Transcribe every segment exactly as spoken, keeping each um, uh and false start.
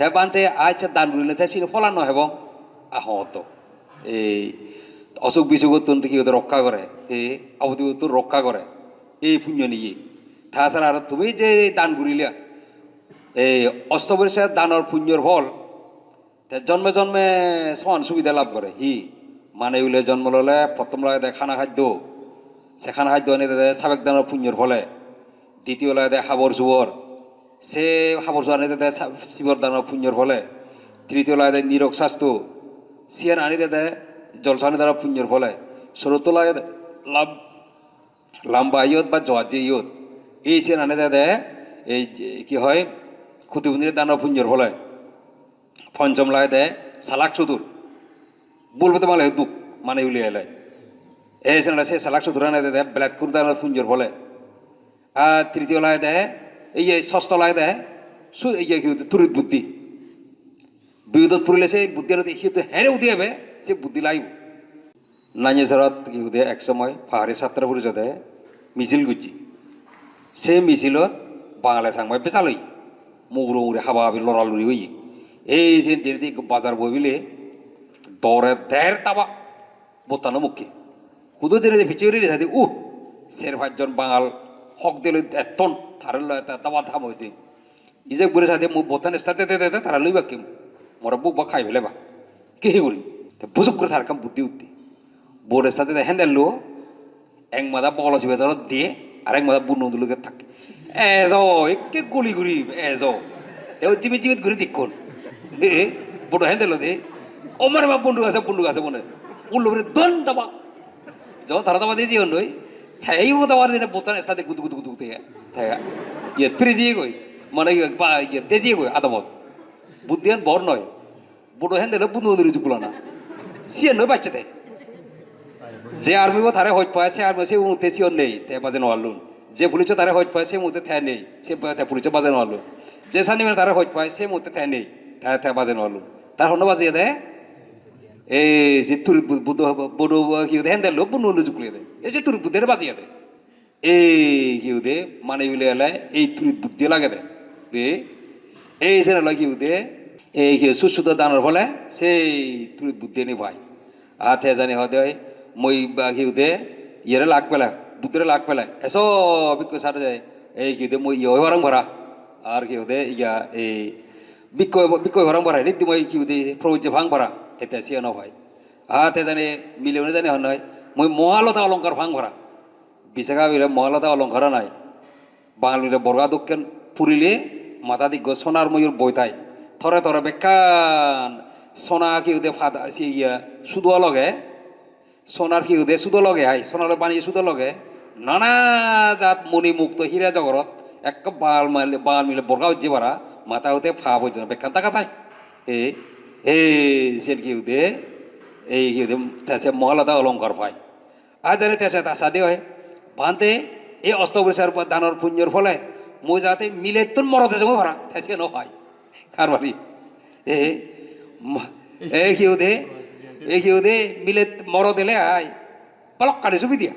Te bhante, accha, dan gurile te sini phola no hebo? Aho to. Ei osuk bisugottun hi hoide rokka gore, ei abodigottun rokka gore, ei punyo niye. Ta sara aro tumi je dan gurile, ei osto porishar danor punyor phol, te jonme jonme soman subide lab gore. Hi? Mane ule jonmo lole, prothom lagede khana khaddo. Se khana khaddo ani dede sabek danor punyor phole. Ditiyo lagede habor subor. Se habor subor ani dede sa-, sibor danor punyor phole. Tritiyo lagede nirog sasto. Siyan ani dede jolsa ani danor punyor phole. Sorotto lagede lam-, lamba iyot ba joat je iyot. Ei siyan ani dede, ei je, hi hoi, kutibunire danor punyor phole. Ponchom lagede salak sudur. Bulbete male duk, mane uli ele. E senale se salak sudur ani dede belet kur danor punyor phole. Ar tritiyo lagede, ei je sosto lagede, su-, ei je hi hoide turit buddhi. Bipodot purile se buddhi ani hi hoide here udi ebe, se buddhi lagibo. Nanye sorot hi hoide ek somoy pahari chatra porisode misil gojje. Se misilot Bangale Changmai bejal oye. Muguro muguri haba habi lora luri oye. Ei sen dinedi ekko bazar boi bile dore der taba bottano mukke. Hudu jene je picche guri sadi, uh, ser pajjon Bangal hok dile etton, tare loi ekka daba tham oye. Ijek bure sade mui bottan start dede dede tara loi bakke. Mora buk bak khai pele ba. Ki hi guri? Te busuk guri tar ekkan buddhi utte. Bore sade de handle lo, ek mada bogolo sibe doro diye, ar ek mada bunno duluge tak. Ejo, ekke guli guri, ejo. Te o jimit jimit guri dikkon. He, bodo handle lo de. O mare ma bunduk ase, bunduk ase mone. Ullo bere don daba. Jokhon tara daba de jiyon doi, te ei ubo daba dine bottan start de gudu gudu gudu gudu te. Te, iye, piri jiye goi. Mane iye, ba, iye, de jiye goi, adamot. Buddhiyan bor noi. Bodo handle-o bundo duri jukulana. Siyan noi bacche te. Je army bo tare hoj pai, se army se umutte siyon nei, te baje no allun. Je police tare hoj pai, se umutte te nei, se ba-, te police baje no allun. Je sani tare hoj pai, se umutte te nei, te, te baje no allun. Tar honno baje de? E, je turit bu-, budo, bodo, hi hoide handle-o bundo duri jukule de. E je turit buddhere baje de. Ei hi hoide, mane ule ele ei turit buddhi lagede. De, ei sene loi hi hoide, ei hi susudo danor phole sei turit buddhi ani pai. Ar te jani hoide oi, mui ba hi hoide, iyere lak pele, buddhire lak pele. Eso bikku sar je, ei hi hoide, mui iyo oi parang para. Ar hi hoide, iya, ei bikku, bikku oi parang para, riddi mui hi hoide, probojje pang para. Ete siya no pai. Ar te jani mile une jani hon noi, mui mohalota olongkar pang para. Bisakha bile mohalota olongkar nai. Bangalore borga dokken purile mathat ikko sonar moyur boi thai. Tore tore bekkan sona hi hoide pada se iya sudo loge. Sonar hi hoide sudo loge ai. Sonar baniye sudo loge. Nana jat moni mukto hira jogorot ekka Bangal mile, Bangal mile borga ujje para. Matha hoide pa pojjonto bekkan taka jai. E, e, sen hi hoide, ei hi hoide, te se mohalota olongkar pai. Ar jani te se ta sade oi, bhante, ei osto porishar danor punyor phole mui jate milettun morot ejongoi para, te se no pai. Har bari. E, ma-, e hi hoide, e hi hoide, milet morot ele ai. Balokkani subide.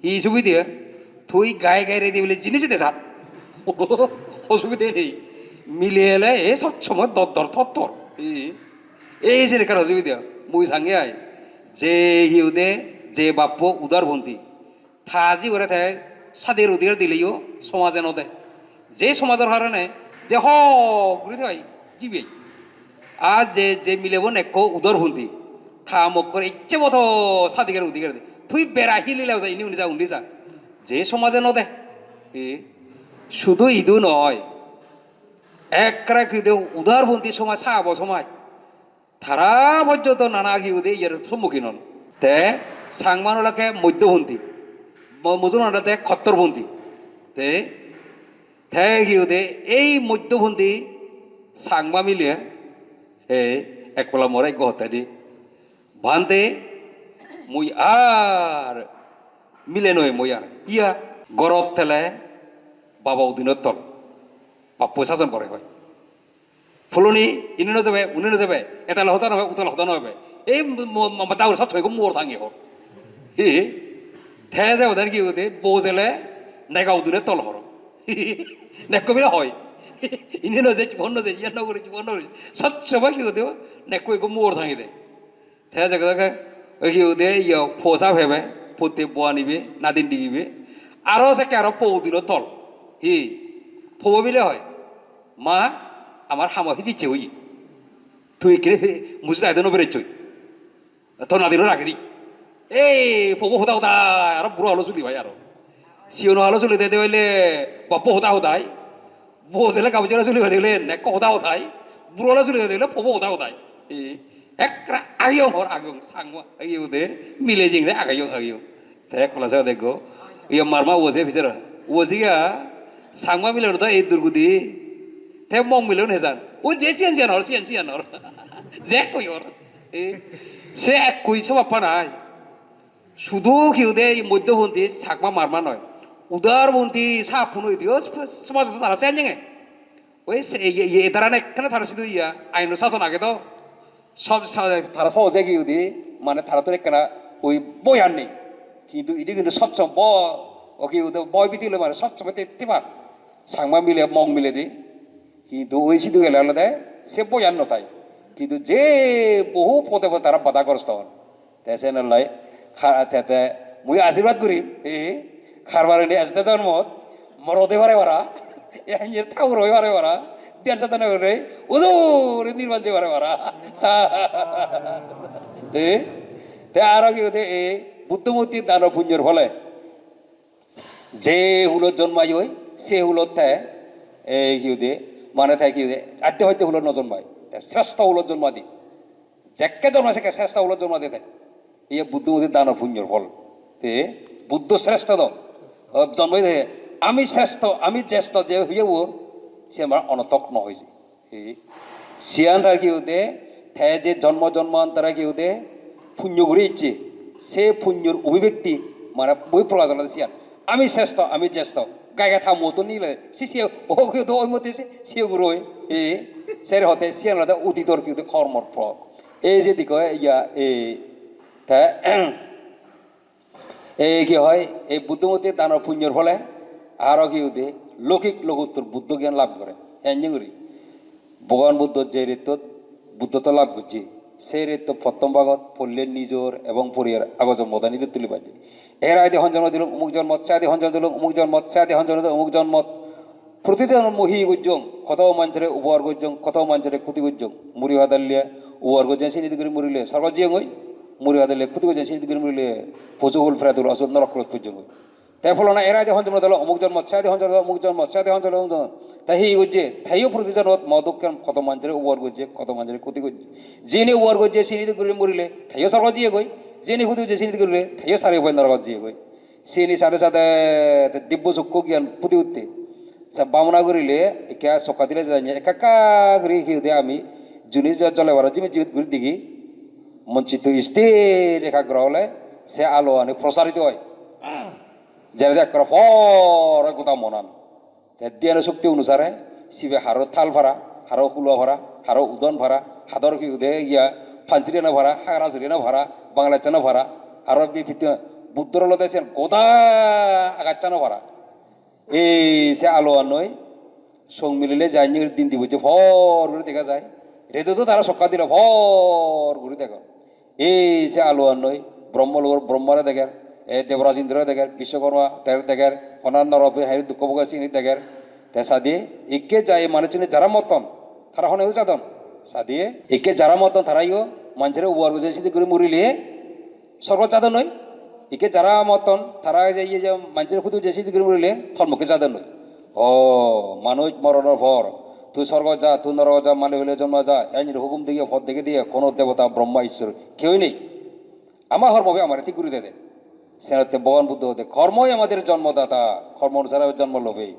Hi subide? Tui gai gai redi bile jinis de sat. Osubide nei. Mile ele e sob somoy dor dor thor thor. E, ei je ekkan osubide. Mui sange ai. Je hi hoide, je bappo udarponthi. Ta jibore te sadi rudi dileyo somaje no de. Je somajor harone je hok guri thoi jibe. Ar je, je milebo nekko udarponthi, ta mokkor icche moto sadi gere udi gere de. Tui bera hilile ja, indi undi ja, undi ja. Je somaje no de. E, sudu idu noi. Ekkere hi hoide udarponthi somaj, sabo somaj. Tara pojjonto nana hi hoide iyer sommukhin on. Te Changma olakke moddoponthi. Mo-, Musulman olakke kottorponthi. Te, te hi hoide ei moddoponthi Changma mile, e, ek pola more ekko hotte di. Bhante, mui ar mile noi mui ar. Iya, gorot thele baba udinot tol. Bappo sason gore hoi. Pholoni, ini no jebe, uni no jebe, etale hoda no hobe, utale hoda no hobe. Ei mo-, mo-, mo-, dagur sat hoigo mor tangi hor. Hi? Te je oden hi hoide, bojele, nega udune tol hor. Nekko bile hoi. Ini no je, hon no je, iyan no gori, hon no gori. Sot somoy hi hoide, nekko ekko mor thangi de. Te jage jage, oi hi hoide, iya, posa pebe, potte bo anibe, nadin digibe. Aro sekke aro po udilo tol. Hi? Po bile hoi. Ma, amar hamo hijicche oye. Tui ekkere phe-, muji jai de no berechoi. To nadino ragedi. Ei, pobo hoda hoda, aro buro halo suli bai aro. Siyono halo suli de de hoile, bappo hoda hodai. Bo sele gabujora suli bai de hoile, nekko hoda hodai. Buro halo suli de de hoile, pobo hoda hodai. Ei, ekkere ageyong hor ageyong, sangwa, ageyong de, mile jingre ageyong, ageyong. Te ekkola se deggo, iya marma uo se pisera. Uo siga, sangma mile hoda ei durgudi. Te mong mile hon hejan. O je siyan siyan hor, siyan siyan hor. Je koi hor. E, se ekkoi sobab pa nai. Sudu hi hoide ei moddhoponthi Chakma Marma noi. Udarponthi Sappun hoide o somajot tara se anjenge. Oi se ye ye taran ekkena tara sidu iya aino sason age do. Sob sa-, tara sohoje hi hoide mane tara to ekkena oi boyan nei. Hintu idi hintu sob sob bo o hi hoide boy bidile mane sob sob te tibar. Changma mile, Mong mile di. Hintu oi sidu gele olode se boyan no tai. Hintu je bohu pode pode tara badagrosto on. Te sen olai kha-, te, te mui ashirbad gurim, e, harbar indi ejede jonmot morot oi pare para, enjer thagur oi pare para, dhyan sadhana guri ujore nirban jei pare para. Sa-, e, te aro hi hoide, e, Buddho murti dano punyor phole. Je hulot jonmai oi, se hulot te, ei, hi hoide, mane te hi hoide, adde hoide hulot no jonmai. Te srestho hulot jonmadi. Jekke jonmai sekke srestho hulot jonmadi te. Iye Buddho murti dano punyor phol. Te Buddho srestho do. O, jonmai de, ami srestho, ami jesto je huye o, se amar onotok no hoise. Hi? Siyan ar hi hoide, te je jonmo jonmantore hi hoide, punyo guri icche, se punyor obhibekti, mane boi prokash olode siyan. Ami srestho, ami jesto. Gai gai tha moto nile, si siye, o hi hoide, oi mote si, siye guro oi. Hi? Sere hote, siyan olode oditor hi hoide, kormor phol. Ei je dikko, iya, ei, te, Ei ki hoi, ei Buddho murti danor punyor phole aro hi hoide loukik lokuttor Buddho gyan lab gore. Enni guri Bhogoban Buddho je rettot Buddhotto lab gojje, se retto pottom bhagot polle nijor ebong poriyar ago jonmo dani de tuli pajje. Er aidi hon jonmo dilung umuk jonmot, se aidi hon jonmo dilung umuk jonmot, se aidi hon jonmo dilung umuk jonmot. Protiti jonmo hi gojjong, hoto manjore upokar gojjong, hoto manjore khoti gojjong. Muri hadalle upokar gojjong, sini di guri murile sorgot jeyongoi. Muri hadalle khoti gojjong, sini di guri murile posu hul, pretul, asur, norok kulot pojjongoi. Te pholona era de hon jonmo dolo, omuk jonmot, se de hon jonmo, omuk jonmot, se de hon jonmo, omuk jonmot. Te hi gojje? Teyo protiti jonmot mo dokken hoto manjore upokar gojje, hoto manjore khoti gojje. Jini upokar gojje, sini di guri murile, teyo sorgot jeyegoi. Jini khoti gojje, sini di guri murile, teyo sari upai norokot jeyegoi. Sini sade sade te dibbo sokku gyan pudi utte. Se bhamona gurile ekka sokka dile janye ekka ekka guri hi hoide ami juni jo-, jole baro jimit jimit guri degi. Mon chitto isthir ekagro ole se alo ani prosarito oi. Jerede ekkore por oi goda monan. Te dhyan shokti onusare sibe haro tal para, haro hulo para, haro udon para, hador hi hoide iya pansiri ana para, hagara siri ana para, Bangladesh ana para, haro bi pitte Buddhor olode siyan goda agachan ana para. Ei se alo annoi song milile jai ni din dibo je por guri dega jai. Redo do tara sokka dilo por guri dego. Ei se alo annoi Brahma logor Brahmare deger, e Deboraj Indrore deger, Biswakarma der deger, onanno robe hai dukko boge sini deger. Te sadi ikke jai manuchchune jara motton, tara hone ujadon. Sadi ikke jara motton tara yo manjore uwar gojje sidi guri murile sorgot jadon noi. Ikke jara motton tara je iye je manjore hudu je sidi guri murile tolmokke jadon noi. O manuj moronor por tui sorgot ja, tui norogot ja, male hule jonmo ja, enjiri hukum diye, pot dege diye, kono debota Brahma Ishwar keu nei. Ama hormo be amare thik guri dede. Senotte Bhogoban Buddho hoide, "কর্মই আমাদের জন্মদাতা, কর্ম অনুসারে জন্ম লভে।"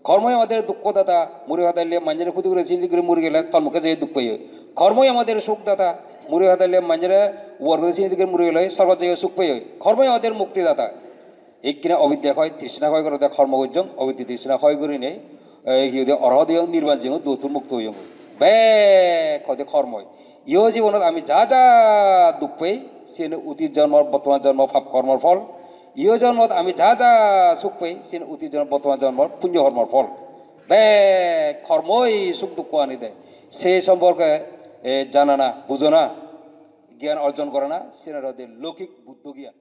কর্মই আমাদের দুঃখদাতা, muri hadaile manjore khoti guri sini guri muri gele tolmokke jeye duk peye. কর্মই আমাদের সুখদাতা, muri hadaile manjore uwar guri sini guri muri gele sorgot jeye suk peye. কর্মই আমাদের মুক্তিদাতা। Ikkine ovidya hoi, trishna hoi gorode kormo gojjong, ovidya trishna hoi gurinei, ei, hi hoide, orhot oyong, nirban jeyong, duottun mukto oyong. Bek hoide kormoi. Iyo jibonot ami ja ja duk pei, siyen otit jonmor, bortoman jonmor pap kormor phol. Iyo jonmot ami ja ja suk pei, siyen otit jonmor, bortoman jonmor punyo kormor phol. Bek kormoi suk dukko ani de. Se somporke, e, janana, bujona, gyan orjon gorana, siyen olode loukik buddho gyan.